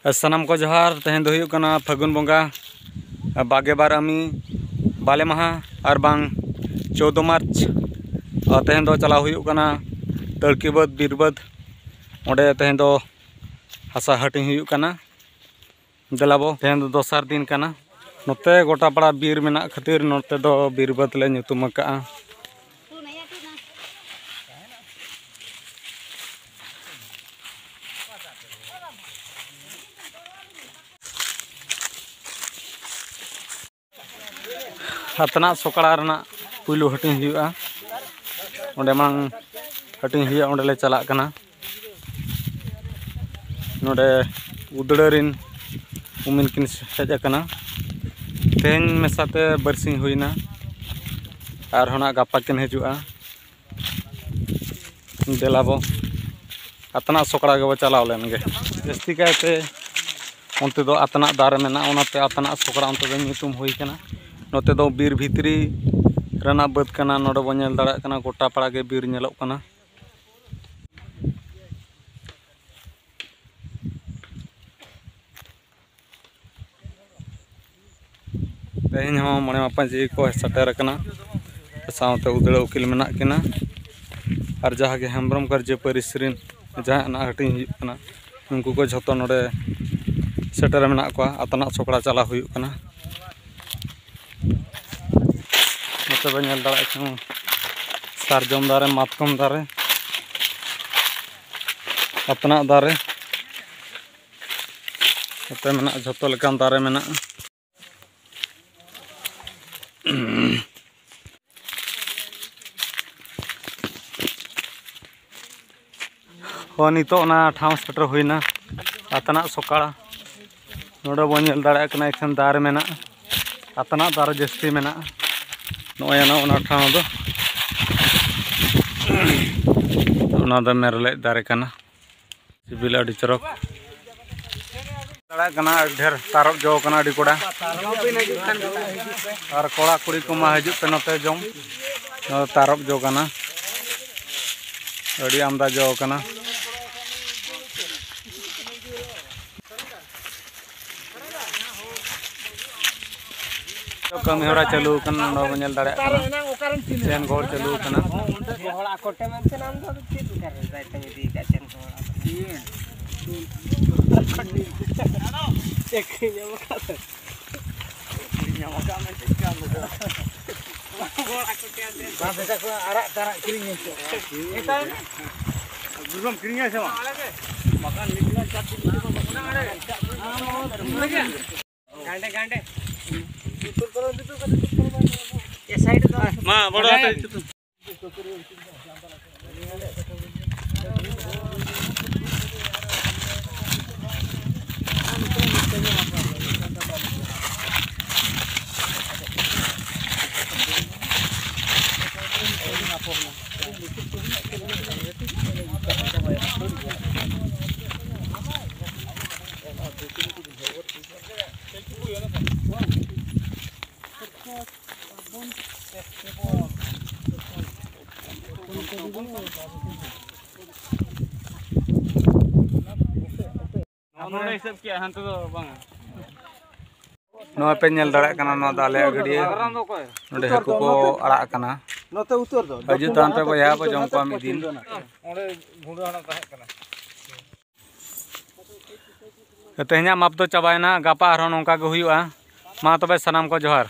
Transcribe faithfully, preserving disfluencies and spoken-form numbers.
ᱥᱟᱱᱟᱢ ᱠᱚ ᱡᱚᱦᱟᱨ᱾ ᱛᱮᱦᱮᱧ ᱫᱚ ᱦᱩᱭᱩᱜ ᱠᱟᱱᱟ ᱯᱷᱟᱹᱜᱩᱱ ᱵᱚᱸᱜᱟ ᱵᱟᱜᱮ ᱵᱟᱨ ᱟᱢᱤ ᱵᱟᱞᱮ ᱢᱟᱦᱟ ᱟᱨ ᱵᱟᱝ ᱪᱳᱫᱚ ᱢᱟᱨᱪ᱾ ᱟᱨ ᱛᱮᱦᱮᱧ ᱫᱚ ᱪᱟᱞᱟᱣ ᱦᱩᱭᱩᱜ ᱠᱟᱱᱟ ᱛᱟᱹᱲᱠᱤ ᱵᱟᱹᱫᱽ, ᱵᱤᱨ ᱵᱟᱹᱫᱽ᱾ ᱚᱸᱰᱮ ᱛᱮᱦᱮᱧ ᱫᱚ ᱦᱟᱥᱟ ᱦᱟᱹᱴᱤᱧ ᱦᱩᱭᱩᱜ ᱠᱟᱱᱟ᱾ ᱫᱮᱞᱟᱵᱚ, ᱛᱮᱦᱮᱧ ᱫᱚ ᱫᱚᱥᱟᱨ ᱫᱤᱱ ᱠᱟᱱᱟ᱾ ᱱᱚᱛᱮ ᱜᱚᱴᱟ ᱯᱟᱲᱟ ᱵᱤᱨ ᱢᱮᱱᱟᱜ ᱠᱷᱟᱹᱛᱤᱨ ᱱᱚᱛᱮ ᱫᱚ ᱵᱤᱨ ᱵᱟᱹᱫᱽ ᱞᱮ ᱧᱩᱛᱩᱢ ᱟᱠᱟᱜᱼᱟ᱾ ᱟᱛᱱᱟᱜ ᱥᱚᱠᱲᱟ ᱨᱮᱱᱟᱜ ᱯᱩᱭᱞᱩ ᱦᱟᱹᱴᱤᱧ ᱦᱩᱭᱩᱜᱼᱟ᱾ ᱚᱸᱰᱮ ᱢᱟᱝ ᱦᱟᱹᱴᱤᱧ ᱦᱩᱭᱩᱜᱼᱟ, ᱚᱸᱰᱮ ᱞᱮ ᱪᱟᱞᱟᱜ ᱠᱟᱱᱟ᱾ ᱱᱚᱰᱮ ᱩᱫᱽᱲᱟᱹ ᱨᱮᱱ ᱩᱢᱤᱱ ᱠᱤᱱ ᱦᱮᱡ ᱟᱠᱟᱱᱟ᱾ ᱛᱮᱦᱮᱧ ᱢᱮᱥᱟᱛᱮ ᱵᱟᱨᱥᱤᱧ ᱦᱩᱭᱱᱟ, ᱟᱨᱦᱚᱸ ᱱᱟᱜ ᱜᱟᱯᱟ ᱠᱤᱱ ᱦᱤᱡᱩᱜᱼᱟ᱾ ᱫᱮᱞᱟ ᱵᱚ ᱟᱛᱱᱟᱜ ᱥᱚᱠᱲᱟ ᱜᱮᱵᱚ ᱪᱟᱞᱟᱣ ᱞᱮᱱ ᱜᱮ᱾ ᱡᱟᱹᱥᱛᱤ ᱠᱟᱭᱛᱮ ᱚᱱᱛᱮ ᱫᱚ ᱟᱛᱱᱟᱜ ᱫᱟᱨᱮ ᱢᱮᱱᱟᱜᱼᱟ, ᱚᱱᱟᱛᱮ ᱟᱛᱱᱟᱜ ᱥᱚᱠᱲᱟ ᱚᱱᱛᱮ ᱫᱚ ᱧᱩᱛᱩᱢ ᱦᱩᱭ ᱠᱟᱱᱟ᱾ ᱱᱚᱛᱮ ᱫᱚ ᱵᱤᱨ ᱵᱷᱤᱛᱨᱤ ᱨᱮᱱᱟᱜ ᱵᱟᱹᱫᱽ ᱠᱟᱱᱟ᱾ ᱱᱚᱰᱮ ᱵᱚᱱ ᱧᱮᱞ ᱫᱟᱲᱮᱭᱟᱜ ᱠᱟᱱᱟ, ᱜᱚᱴᱟ ᱯᱟᱲᱟ ᱜᱮ ᱵᱤᱨ ᱧᱮᱞᱚᱜ ᱠᱟᱱᱟ᱾ ᱛᱮᱦᱮᱧ ᱦᱚᱸ ᱢᱚᱬᱮ ᱢᱟᱯᱟᱡᱤ ᱠᱚ ᱥᱮᱴᱮᱨ ᱟᱠᱟᱱᱟ, ᱥᱟᱶᱛᱮ ᱩᱫᱽᱲᱟᱹ ᱩᱠᱤᱞ ᱢᱮᱱᱟᱜ ᱠᱤᱱᱟ᱾ ᱟᱨ ᱡᱟᱦᱟᱸ ᱜᱮ ᱦᱮᱢᱵᱨᱚᱢ ᱠᱟᱨᱡᱚ ᱯᱟᱹᱨᱤᱥ ᱨᱮᱱ ᱡᱟᱦᱟᱸ ᱱᱟᱜ ᱦᱟᱹᱴᱤᱧ ᱦᱩᱭᱩᱜ ᱠᱟᱱᱟ, ᱩᱱᱠᱩ ᱠᱚ ᱡᱷᱚᱛᱚ ᱱᱚᱰᱮ ᱥᱮᱴᱮᱨ ᱢᱮᱱᱟᱜ ᱠᱚᱣᱟ᱾ ᱟᱛᱱᱟᱜ ᱥᱚᱠᱲᱟ ᱪᱟᱞᱟᱣ ᱦᱩᱭᱩᱜ ᱠᱟᱱᱟ᱾ ᱱᱚᱛᱮ ᱵᱮᱱ ᱧᱮᱞ ᱫᱟᱲᱮᱭᱟᱜ ᱠᱟᱱᱟ ᱥᱟᱨᱡᱚᱢ ᱫᱟᱨᱮ, ᱢᱟᱛᱠᱚᱢ ᱫᱟᱨᱮ, ᱟᱛᱱᱟᱜ ᱫᱟᱨᱮ᱾ ᱱᱚᱛᱮ ᱢᱮᱱᱟᱜᱼᱟ, ᱡᱷᱚᱛᱚ ᱞᱮᱠᱟᱱ ᱫᱟᱨᱮ ᱢᱮᱱᱟᱜᱼᱟ᱾ ᱦᱚᱸ, ᱱᱤᱛᱚᱜ ᱚᱱᱟ ᱴᱷᱟᱶ ᱥᱮᱴᱮᱨ ᱦᱩᱭᱱᱟ, ᱟᱛᱱᱟᱜ ᱥᱚᱠᱟᱲᱟ᱾ ᱱᱚᱰᱮ ᱵᱚᱱ ᱧᱮᱞ ᱫᱟᱲᱮᱭᱟᱜ ᱠᱟᱱᱟ, ᱮᱠᱷᱮᱱ ᱫᱟᱨᱮ ᱢᱮᱱᱟᱜᱼᱟ, ᱟᱛᱱᱟᱜ ᱫᱟᱨᱮ ᱡᱟᱹᱥᱛᱤ ᱢᱮᱱᱟᱜᱼᱟ᱾ ᱱᱚᱜᱼᱚᱭ ᱚᱱᱟ, ᱚᱱᱟ ᱴᱷᱟᱶ ᱫᱚ ᱚᱱᱟ ᱫᱚ ᱢᱮᱨᱞᱮᱡ ᱫᱟᱨᱮ ᱠᱟᱱᱟ᱾ ᱥᱤᱵᱤᱞᱟ ᱟᱹᱰᱤ ᱪᱚᱨᱚᱠ᱾ ᱫᱟᱲᱮᱭᱟᱜ ᱠᱟᱱᱟ, ᱟᱹᱰᱤ ᱰᱷᱮᱨ ᱛᱟᱨᱚᱵ ᱡᱚ ᱠᱟᱱᱟ ᱟᱹᱰᱤ ᱠᱚᱲᱟ᱾ ᱟᱨ ᱠᱚᱲᱟ ᱠᱩᱲᱤ ᱠᱚᱢᱟ ᱦᱤᱡᱩᱜ ᱯᱮ ᱱᱚᱛᱮ ᱡᱚᱢ᱾ ᱱᱚᱣᱟ ᱛᱟᱨᱚᱵ ᱡᱚ ᱠᱟᱱᱟ, ᱟᱹᱰᱤ ᱟᱢᱫᱟ ᱡᱚ ᱠᱟᱱᱟ᱾ ᱠᱟᱹᱢᱤ ᱦᱚᱨᱟ ᱪᱟᱹᱞᱩ ᱟᱠᱟᱱᱟ, ᱱᱚᱰᱮ ᱵᱚᱱ ᱧᱮᱞ ᱫᱟᱲᱮᱭᱟᱜ ᱠᱟᱱᱟ᱾ ᱪᱮᱱ ᱜᱚᱲ ᱪᱟᱹᱞᱩ ᱟᱠᱟᱱᱟ᱾ ᱚᱸᱰᱮ ᱜᱚᱦᱚᱲ ᱟᱠᱚ ᱴᱷᱮᱱ ᱢᱮᱱᱛᱮ ᱟᱢ ᱫᱚ ᱟᱫᱚ ᱪᱮᱫ ᱞᱮᱠᱟ ᱨᱮ ᱫᱟᱭᱤᱛᱛᱚᱢ ᱤᱫᱤ ᱟᱠᱟᱫ ᱪᱮᱱ ᱜᱚᱦᱚᱲ? ᱪᱮᱫ ᱧᱟᱢ ᱟᱠᱟᱫ ᱢᱮ ᱪᱮᱫ ᱠᱟᱢ ᱫᱚ? ᱵᱟᱝ, ᱵᱮᱴᱟ ᱠᱚ ᱟᱨᱟᱜ ᱛᱟᱨᱟᱜ ᱠᱤᱨᱤᱧ ᱦᱩᱭ ᱠᱚᱜᱼᱟ᱾ ᱜᱩᱨᱩᱢ ᱠᱤᱨᱤᱧᱟ ᱥᱮ ᱵᱟᱝ? ᱵᱟᱠᱷᱟᱱ ᱢᱤᱫ ᱫᱤᱱ ᱪᱟᱨ ᱫᱤᱱ ᱵᱷᱤᱛᱤᱨ ᱨᱮ ᱵᱟᱠᱷᱟᱱ ᱜᱟᱸᱰᱮ, ᱜᱟᱸᱰᱮ᱾ ᱮ side ᱫᱚ᱾ ᱢᱟ, ᱵᱚᱲᱚ ᱦᱟᱛᱮ ᱪᱩᱛᱩ᱾ ᱱᱚᱰᱮ ᱦᱤᱥᱟᱹᱵ ᱠᱮᱜᱼᱟ, ᱦᱟᱱᱛᱮ ᱫᱚ ᱵᱟᱝᱟ᱾ ᱱᱚᱣᱟ ᱯᱮ ᱧᱮᱞ ᱫᱟᱲᱮᱭᱟᱜ ᱠᱟᱱᱟ, ᱱᱚᱣᱟ ᱫᱚ ᱟᱞᱮᱭᱟᱜ ᱜᱟᱹᱰᱭᱟᱹ᱾ ᱱᱚᱰᱮ ᱦᱟᱹᱠᱩ ᱠᱚ ᱟᱲᱟᱜ ᱟᱠᱟᱱᱟ᱾ ᱱᱚᱛᱮ ᱩᱛᱟᱹᱨ ᱫᱚ ᱦᱤᱡᱩᱜ ᱛᱟᱵᱚᱱ ᱯᱮ ᱵᱚᱭᱦᱟ, ᱵᱚ ᱡᱚᱢ ᱠᱚᱣᱟ ᱢᱤᱫ ᱫᱤᱱ᱾ ᱚᱸᱰᱮ ᱜᱷᱩᱸᱰᱟᱹ ᱦᱟᱱᱟ ᱛᱟᱦᱮᱸ ᱠᱟᱱᱟ᱾ ᱛᱮᱦᱮᱧᱟᱜ ᱢᱟᱯ ᱫᱚ ᱪᱟᱵᱟᱭᱮᱱᱟ, ᱜᱟᱯᱟ ᱟᱨᱦᱚᱸ ᱱᱚᱝᱠᱟ ᱜᱮ ᱦᱩᱭᱩᱜᱼᱟ᱾ ᱢᱟ ᱛᱚᱵᱮ ᱥᱟᱱᱟᱢ ᱠᱚ ᱡᱚᱦᱟᱨ᱾